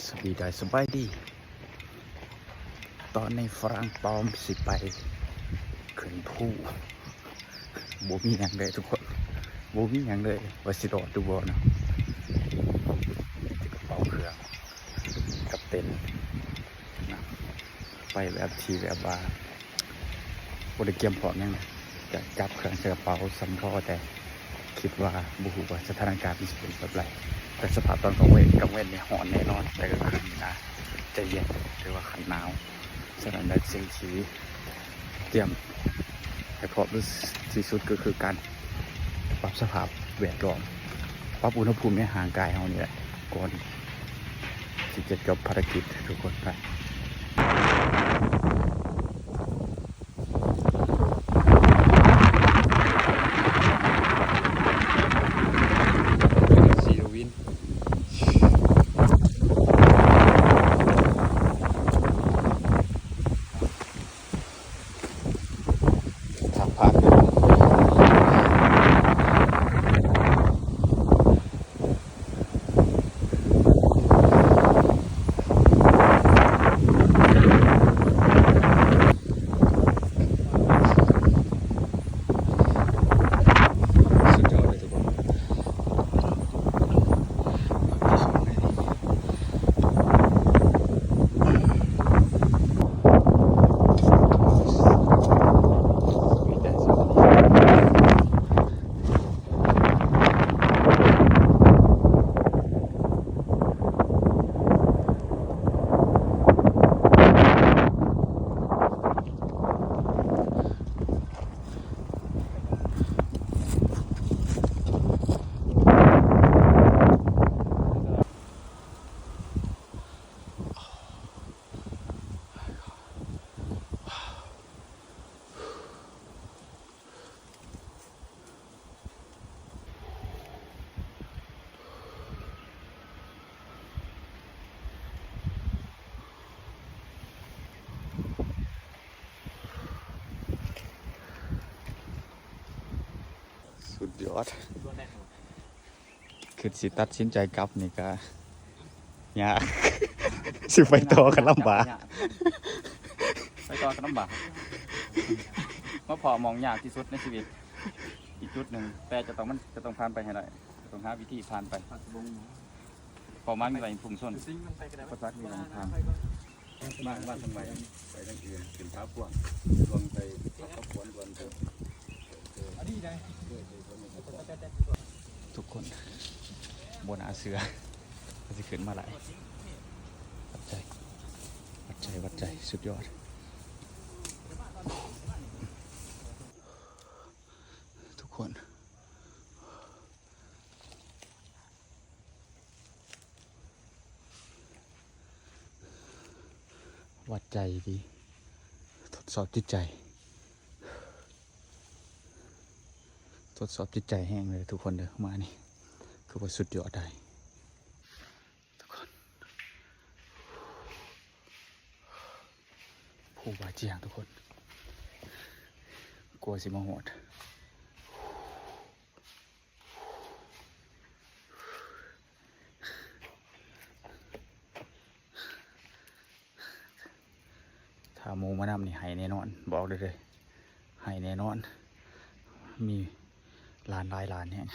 ສະບາຍດີ ສະບາຍດີ. ຕອນນີ້ຝຣັ່ງປອມຊິໄປຂຶ້ນພູ. ບໍ່ມີຫຍັງເລີຍທຸກຄົນ, ບໍ່ມີຫຍັງເລີຍ ວ່າຊິລອດຫຼືບໍ່ເນາະ. ມີແຕ່ກະເປົາເຄື່ອງກັບເຕັນນະ. ໄປແບບທີ່ແບບວ່າບໍ່ໄດ້ກຽມພ້ອມຫຍັງນະ, ກະຈັບເຄື່ອງໃສ່ກະເປົາສ່ຳພໍ, ແຕ່ຄິດວ່າບໍ່ຮູ້ວ່າສະຖານະການມັນຊິເປັນແບບໃດ. ແຕ່ສະພາບຕອນກາງເວັນ, ກາງເວັນນີ້ຮ້ອນແນ່ນອນ, ແຕ່ກາງຄືນນີ້ນະໃຈເຢັນ ຫຼືວ່າຄັນໜາວ. ສະນັ້ນແຫຼະ ສິ່ງທີ່ຕຽມໃຫ້ພ້ອມທີ່ສຸດກໍຄືການປັບສະພາບແວດລ້ອມ, ປັບອຸນຫະພູມໃນຮ່າງກາຍເຮົານີ້ແຫຼະ ກ່ອນ ທີ່ຈະຈົບພາລະກິດທຸກຄົນໄປ. ຊີໂດວິນ ທາງຜ່ານ. ສຸດຍອດ. ຄືຊິຕັດສິນໃຈກັບນີ້ກະຍາກ ຊິໄປຕໍ່ກະລຳບາກ ໄປຕໍ່ກະລຳບາກ. ມາພໍ້ໝ່ອງຍາກທີ່ສຸດໃນຊີວິດອີກຈຸດໜຶ່ງ, ແຕ່ຈະຕ້ອງ ມັນຈະຕ້ອງຜ່ານໄປໃຫ້ໄດ້, ຈະຕ້ອງຫາວິທີຜ່ານໄປ. ເປົ້າໝາຍມີໄວ້ພຸ້ງຊົນ, ອຸປະສັກມີໄວ້ຜ່ານ. ມາ ມາທາງໃໝ່ ໄປທາງອື່ນ ຂຶ້ນຜາພວງ ລວມໄປ ປັກກະພວນ ລວມໄປ. ທຸກຄົນ ບໍ່ໜ້າເຊື່ອວ່າຊິຂຶ້ນມາໄດ້. ວັດໃຈ ວັດໃຈ ວັດໃຈ ສຸດຍອດ ທຸກຄົນ. ວັດໃຈດີ ທົດສອບຈິດໃຈ ທົດສອບຈິດໃຈແຮງເລີຍທຸກຄົນເດີ. ມານີ້ຄືວ່າສຸດຍອດໄດ໋ທຸກຄົນ. ພູບາຈຽງທຸກຄົນ ກວ່າຊິມາຮອດ. ຖ້າໝູ່ມານຳນີ້ໄຫ້ແນ່ນອນ, ບອກໄດ້ເລີຍ ໄຫ້ແນ່ນອນ. ມີຫຼານຫຼາຍຫຼານແຮງ.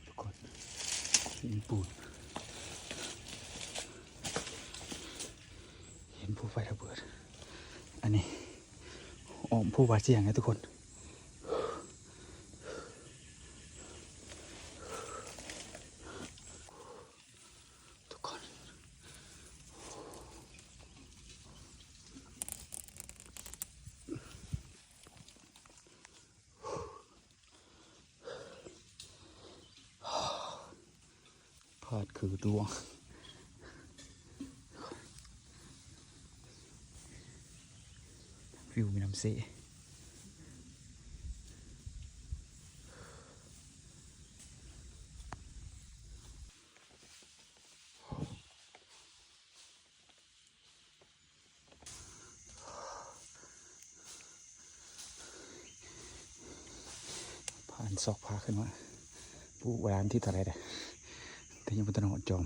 ທຸກຄົນ ຫີນປູນ ຫີນພູໄຟລະເບີດ. ອັນນີ້ອ້ອມພູບາຈຽງເດ້ທຸກຄົນ. ທຸກຄົນ ໂອ້ ພາດຄືດວງ ວິວແມ່ນ້ຳເຊ. ຜ່ານຊອກຜາຂຶ້ນມາ ປູບາດານທີເທົ່າໃດແລ້ວ ແຕ່ຍັງບໍ່ທັນຮອດຈອມ.